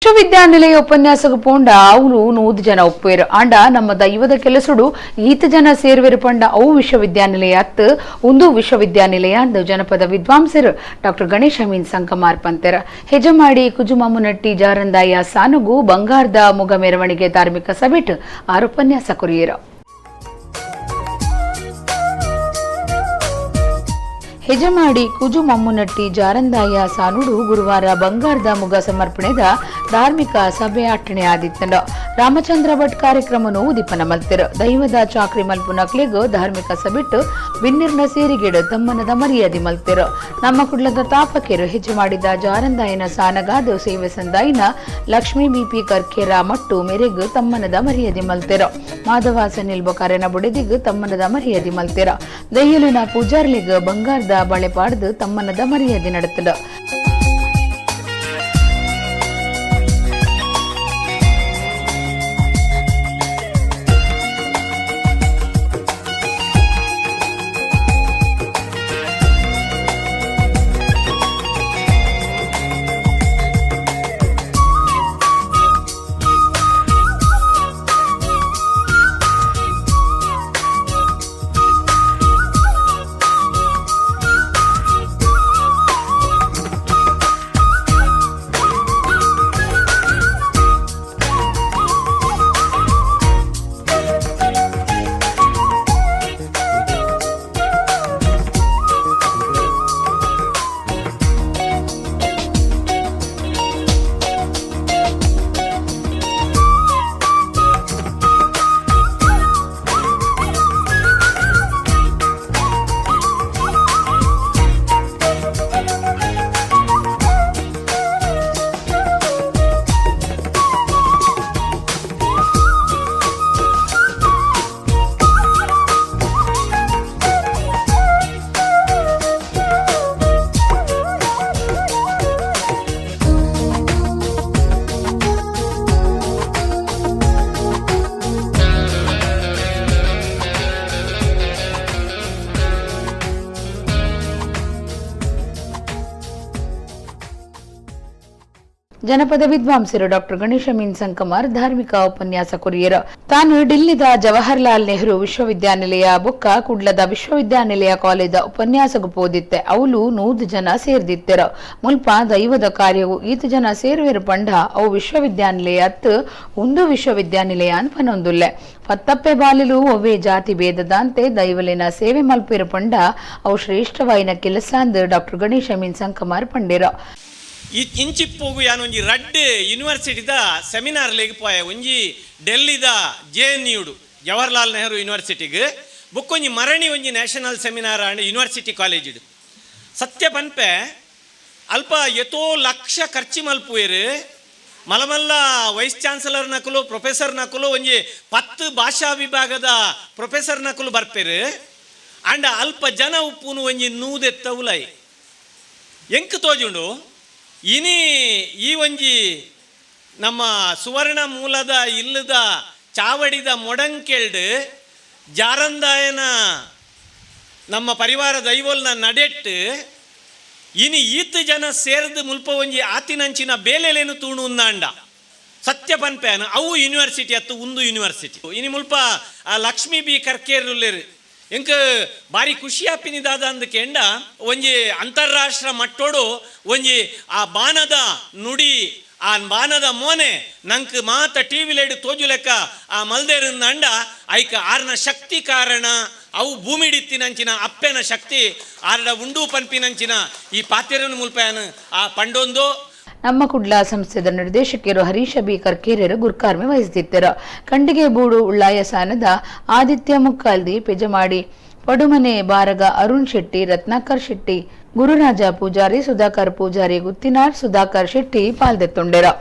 ವಿಶ್ವವಿದ್ಯಾನಿಲಯ ಉಪನ್ಯಾಸಕ ಪೋಂಡ ಅವರು 100 ಜನ ಒಪ್ಪುವೆರು. ಆಂಡ ನಮ್ಮ ದೈವದ ಕೆಲಸಡು ಈತ ಜನ ಸೇರುವೆರು ಪಂಡ ಅವು ವಿಶ್ವವಿದ್ಯಾನಿಲಯ ಅತ್ತು ಉಂದು ವಿಶ್ವವಿದ್ಯಾನಿಲಯ ಅಂದು ಜನಪದ ವಿದ್ವಾಂಸರು ಡಾಕ್ಟರ್ ಗಣೇಶ್ ಅಮೀನ್ ಸಂಕಮಾರ್ ಪಂತೆರ. ಹೆಜಮಾಡಿ ಕುಜುಮಮ್ಮನಟ್ಟಿ ಜಾರಂದಾಯ ಸಾನುಗು ಬಂಗಾರದ ಮುಗ ಮೆರವಣಿಗೆ ಧಾರ್ಮಿಕ ಸಭೆಟ್ ಆರು ಉಪನ್ಯಾಸ ಕೊರಿಯರು. ಹೆಜಮಾಡಿ ಕುಜುಮಮ್ಮನಟ್ಟಿ ಜಾರಂದಾಯ ಸಾನುಡು ಗುರುವಾರ ಬಂಗಾರದ ಮುಗ ಸಮರ್ಪಣೆದ ಧಾರ್ಮಿಕ ಸಭೆ ಅಟ್ಟಣೆ ಆದಿತ್ತಂಡ. ರಾಮಚಂದ್ರ ಭಟ್ ಕಾರ್ಯಕ್ರಮನು ಉದಿಪನ ಮಲ್ತಿರು. ದೈವದ ಚಾಕ್ರಿ ಮಲ್ಪುನಕ್ಲೆಗ್ ಧಾರ್ಮಿಕ ಸಭೆಟ್ಟು ಬಿನ್ನಿರ್ನ ಸೇರಿಗೆಡು ತಮ್ಮನದ ಮರ್ಯಾದೆ ಮಲ್ತಿರು. ನಮ್ಮ ಕುಡ್ಲದ ತಾಪಕೆರು ಹೆಜಮಾಡಿದ ಜಾರಂದಾಯನ ಸಾನಗಾದು ಸೇವೆ ಸಂದಾಯಿನ ಲಕ್ಷ್ಮೀ ಬಿಪಿ ಕರ್ಕೇರ ಮಟ್ಟು ಮೆರೆಗ್ ತಮ್ಮನದ ಮರ್ಯಾದೆ ಮಲ್ತಿರು. ಮಾಧವ ಸನಿಲ್ ಬೊಕಾರೆನ ಬುಡೆದಿಗ್ ತಮ್ಮನದ ಮರ್ಯಾದೆ ಮಲ್ತಿರು. ದೈಯಲಿನ ಪೂಜಾರ್ಲಿಗ್ ಬಂಗಾರದ ಬಳೆ ಪಾಡ್ದು ತಮ್ಮನದ ಮರ್ಯಾದೆ ನಡೆತಲು. ಜನಪದ ವಿದ್ವಾಂಸರು ಡಾಕ್ಟರ್ ಗಣೇಶ ಅಮೀನ್ ಸಂಕಮಾರ್ ಧಾರ್ಮಿಕ ಉಪನ್ಯಾಸ ಕೊರಿಯರು. ತಾನು ಡಿಲ್ಲಿದ ಜವಾಹರ್ಲಾಲ್ ನೆಹರು ವಿಶ್ವವಿದ್ಯಾನಿಲಯ ಬೊಕ್ಕ ಕುಡ್ಲದ ವಿಶ್ವವಿದ್ಯಾನಿಲಯ ಕಾಲೇಜ ಉಪನ್ಯಾಸకు ಪೋದಿತ್ತೆ. ಅವಳು 100 ಜನ ಸೇರ್ದಿತ್ತೆರು. ಮುಲ್ಪ ದೈವದ ಕಾರ್ಯವು ಈತ ಜನ ಸೇರುವೆರು ಪಂಡ ಅವು ವಿಶ್ವವಿದ್ಯಾನಿಲಯ ಅತ್ತು ಒಂದು ವಿಶ್ವವಿದ್ಯಾನಿಲಯ ಅನ್ಪನೊಂದುಲ್ಲೆ. ಪತ್ತಪ್ಪೆ ಬಾಲಿಲು ಒವ್ವೇ ಜಾತಿ ಭೇದದಂತೆ ದೈವಲಿನ ಸೇವೆ ಮಲ್ಪಿರು ಪಂಡ ಅವು ಶ್ರೇಷ್ಠವಾಯಿನ ಕೆಲಸ ಅಂದು ಡಾಕ್ಟರ್ ಗಣೇಶ ಅಮೀನ್ ಸಂಕಮಾರ್ ಪಂಡೇರು. ಈ ಇಂಚಿಪ್ಪೋಗು ಯಾನೊಂಜಿ ರಡ್ಡ್ ಯೂನಿವರ್ಸಿಟಿದ ಸೆಮಿನಾರ್ ಲೆಗ್ ಪೋಯೆ. ಒಂಜಿ ಡೆಲ್ಲಿದ ಜೆ ಎನ್ ಯುಡು ಜವಾಹರ್ಲಾಲ್ ನೆಹರು ಯೂನಿವರ್ಸಿಟಿಗೆ, ಬೊಕ್ಕೊಂಜಿ ಮರಣಿ ಒಂಜಿ national seminar and university ಕಾಲೇಜಿಡು. ಸತ್ಯ ಪನ್ಪೆ ಅಲ್ಪ ಎತೋ ಲಕ್ಷ ಖರ್ಚು ಮಲ್ಪುವೆರು. ಮಲಮಲ್ಲ ವೈಸ್ ಚಾನ್ಸಲರ್ ನಕಲು ಪ್ರೊಫೆಸರ್ ನಕಲು ಒಂಜಿ 10 ಭಾಷಾ ವಿಭಾಗದ ಪ್ರೊಫೆಸರ್ ನಕಲು ಬರ್ಪೇರು. ಆಂಡ ಅಲ್ಪ ಜನ ಉಪ್ಪುನು ಒಂಜಿ ನೂದೆತ್ತ ಉಲೈ ಎಂಕ್ ತೋಜುಂಡು. ಇನಿ ಈ ಒಂಜಿ ನಮ್ಮ ಸುವರ್ಣ ಮೂಲದ ಇಲ್ಲದ ಚಾವಡಿದ ಮೊಡಂಕೆಲ್ಡು ಜಾರಂದಾಯನ ನಮ್ಮ ಪರಿವಾರ ದೈವೋಲ್ನ ನಡೆಟ್ಟು ಇನಿ ಈತ ಜನ ಸೇರ್ದು ಮುಲ್ಪ ಒಂಜಿ ಆತಿನಂಚಿನ ಬೇಲೆಲೇನು ತೂಣು ಉಂದಾಂಡ ಸತ್ಯ ಪನ್ಪೇನು ಅವು ಯೂನಿವರ್ಸಿಟಿ ಅತ್ತು ಉಂದು ಯೂನಿವರ್ಸಿಟಿ. ಇನಿ ಮುಲ್ಪ ಆ ಲಕ್ಷ್ಮೀ ಬಿ ಕರ್ಕೇರುಲ್ಲೇರು ಎಂಕ್ ಬಾರಿ ಖುಷಿ ಆಪಿನಿದಾದ ಅಂದಕೆಂಡ ಒಂಜಿ ಅಂತಾರಾಷ್ಟ್ರ ಮಟ್ಟೋಡು ಒಂಜಿ ಆ ಬಾನದ ನುಡಿ ಆ ಬಾನದ ಮೋನೆ ನಂಕ್ ಮಾತ ಟಿ ವಿ ಲೇಡು ತೋಜು ಲೆಕ್ಕ ಆ ಮಲ್ದೇರಂದ ಐಕ ಆರ್ನ ಶಕ್ತಿ ಕಾರಣ ಅವು ಭೂಮಿಡಿತ್ತಿನಂಚಿನ ಅಪ್ಪೆನ ಶಕ್ತಿ ಆರ್ಡ ಉಂಡು ಪನ್ಪಿನಂಚಿನ ಈ ಪಾತ್ಯರನ್ನು ಮುಲ್ಪಯಾನ ಆ ಪಂಡೊಂದು. ನಮ್ಮ ಕುಡ್ಲ ಸಂಸ್ಥೆದ ನಿರ್ದೇಶಕರು ಹರೀಶ ಬಿ ಕರ್ಕೇರರು ಗುರ್ಕಾರ್ಮೆ ವಹಿಸುತ್ತಿದ್ದರು. ಖಂಡಿಗೆ ಬೂಡು ಉಳ್ಳಾಯ ಸಾನದ ಆದಿತ್ಯ ಮುಕ್ಕಾಲ್ದಿ, ಪೆಜಮಾಡಿ ಪಡುಮನೆ ಬಾರಗ ಅರುಣ್ ಶೆಟ್ಟಿ, ರತ್ನಾಕರ್ ಶೆಟ್ಟಿ, ಗುರುರಾಜ ಪೂಜಾರಿ, ಸುಧಾಕರ್ ಪೂಜಾರಿ, ಗುತ್ತಿನಾರ್ ಸುಧಾಕರ್ ಶೆಟ್ಟಿ ಪಾಲ್ದೆತ್ತುಂಡೆರು.